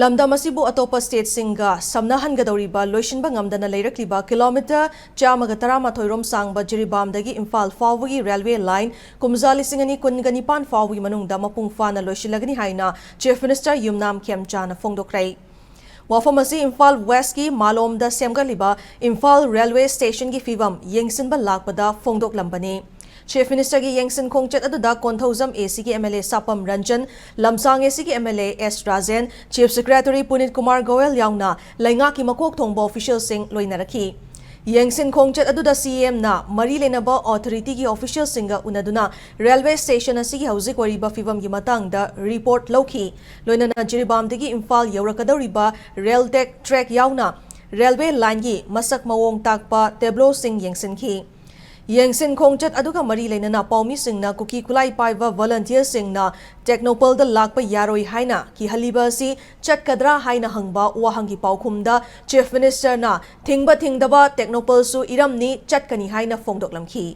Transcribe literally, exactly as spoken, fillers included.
ꯂꯝꯗꯝ ꯑꯁꯤꯕꯨ ꯑꯇꯣꯞꯄ ꯁ꯭ꯇꯦꯠꯁꯤꯡꯒ ꯁꯝꯅꯍꯟꯒꯗꯧꯔꯤꯕ ꯂꯣꯏꯁꯤꯟꯕ ꯉꯝꯗꯅ ꯂꯩꯔꯛꯂꯤꯕ ꯀꯤꯂꯣꯃꯤꯇꯔ ꯆꯥꯝꯃꯒ ꯇꯔꯥꯃꯥꯊꯣꯏ ꯔꯣꯝ ꯁꯥꯡꯕ ꯖꯤꯔꯤꯕꯥꯝꯗꯒꯤ ꯏꯝꯐꯥꯜ ꯐꯥꯎꯕꯒꯤ ꯔꯦꯜꯋꯦ ꯂꯥꯏꯟ ꯀꯨꯝꯖꯥ ꯂꯤꯁꯤꯡ ꯑꯅꯤ ꯀꯨꯟꯒ ꯅꯤꯄꯥꯟ ꯐꯥꯎꯕꯒꯤ ꯃꯅꯨꯡꯗ ꯃꯄꯨꯡ ꯐꯥꯅ ꯂꯣꯏꯁꯤꯜꯂꯒꯅꯤ ꯍꯥꯏꯅ ꯆꯤꯐ ꯃꯤꯅꯤꯁꯇꯔ ꯌꯨꯝꯅꯥꯝ ꯈꯦꯝꯆꯥꯅ ꯐꯣꯡꯗꯣꯛꯈ꯭ꯔꯦ꯫ ꯋꯥꯐꯝ ꯑꯁꯤ ꯏꯝꯐꯥꯜ ꯋꯦꯁꯀꯤ ꯃꯥꯂꯣꯝꯗ ꯁꯦꯝꯒꯠꯂꯤꯕ ꯏꯝꯐꯥꯜ ꯔꯦꯜꯋꯦ ꯁ꯭ꯇꯦꯁꯟꯒꯤ ꯐꯤꯚꯝ ꯌꯦꯡꯁꯤꯟꯕ ꯂꯥꯛꯄꯗ ꯐꯣꯡꯗꯣꯛꯂꯝꯕꯅꯤ꯫ ꯆꯤꯐ ꯃꯤꯅꯤꯁꯇꯔꯒꯤ ꯌꯦꯡꯁꯤꯟ ꯈꯣꯡꯆꯠ ꯑꯗꯨꯗ ꯀꯣꯟꯊꯧꯖꯝ ꯑꯦ ꯁꯤꯒꯤ M L A Sapam Ranjan, Lamsang A ꯁꯤꯒꯤ M L A S Rajen, chief secretary Punit Kumar Goyal ꯌꯥꯎꯅ ꯂꯩꯉꯥꯛꯀꯤ ꯃꯀꯣꯛ ꯊꯣꯡꯕ ꯑꯣꯐꯤꯁꯤꯌꯦꯜꯁꯤꯡ ꯂꯣꯏꯅꯔꯛꯈꯤ꯫ ꯌꯦꯡꯁꯤꯟ ꯈꯣꯡꯆꯠ ꯑꯗꯨꯗ ꯁꯤ ꯑꯦꯝꯅ ꯃꯔꯤ ꯂꯩꯅꯕ ꯑꯣꯊꯣꯔꯤꯇꯤꯒꯤ ꯑꯣꯐꯤꯁꯤꯌꯦꯜꯁꯤꯡꯒ ꯎꯅꯗꯨꯅ ꯔꯦꯜꯋꯦ ꯁ꯭ꯇꯦꯁꯟ ꯑꯁꯤꯒꯤ ꯍꯧꯖꯤꯛ ꯑꯣꯏꯔꯤꯕ ꯐꯤꯚꯝꯒꯤ ꯃꯇꯥꯡꯗ ꯔꯤꯄꯣꯔꯠ ꯂꯧꯈꯤ꯫ ꯂꯣꯏꯅꯅ ꯖꯤꯔꯤꯕꯥꯝꯗꯒꯤ ꯏꯝꯐꯥꯜ ꯌꯧꯔꯛꯀꯗꯧꯔꯤꯕ ꯔꯦꯜ ꯇꯦꯛ ꯇ꯭ꯔꯦꯛ ꯌꯥꯎꯅ ꯔꯦꯜꯋꯦ ꯂꯥꯏꯟꯒꯤ ꯃꯁꯛ ꯃꯑꯣꯡ ꯇꯥꯛꯄ ꯇꯦꯕ꯭ꯂꯣꯁꯤꯡ ꯌꯦꯡꯁꯤꯟꯈꯤ꯫ ꯌꯦꯡꯁꯤꯟ ꯈꯣꯡꯆꯠ ꯑꯗꯨꯒ ꯃꯔꯤ ꯂꯩꯅꯅ ꯄꯥꯎꯃꯤꯁꯤꯡꯅ ꯀꯨꯀꯤ ꯈꯨꯠꯂꯥꯏ ꯄꯥꯏꯕ ꯚꯣꯂꯟꯇꯤꯌꯔꯁꯤꯡꯅ ꯇꯦꯛꯅꯧꯄꯜꯗ ꯂꯥꯛꯄ ꯌꯥꯔꯣꯏ ꯍꯥꯏꯅ ꯀꯤꯍꯜꯂꯤꯕ ꯑꯁꯤ ꯆꯠꯀꯗ꯭ꯔꯥ ꯍꯥꯏꯅ ꯍꯪꯕ ꯋꯥꯍꯪꯒꯤ ꯄꯥꯎꯈꯨꯝꯗ ꯆꯤꯐ ꯃꯤꯅꯤꯁꯇꯔꯅ ꯊꯤꯡꯕ ꯊꯤꯡꯗꯕ ꯇꯦꯛꯅꯧꯄꯜꯁꯨ ꯏꯔꯝꯅꯤ, ꯆꯠꯀꯅꯤ ꯍꯥꯏꯅ ꯐꯣꯡꯗꯣꯛꯂꯝꯈꯤ꯫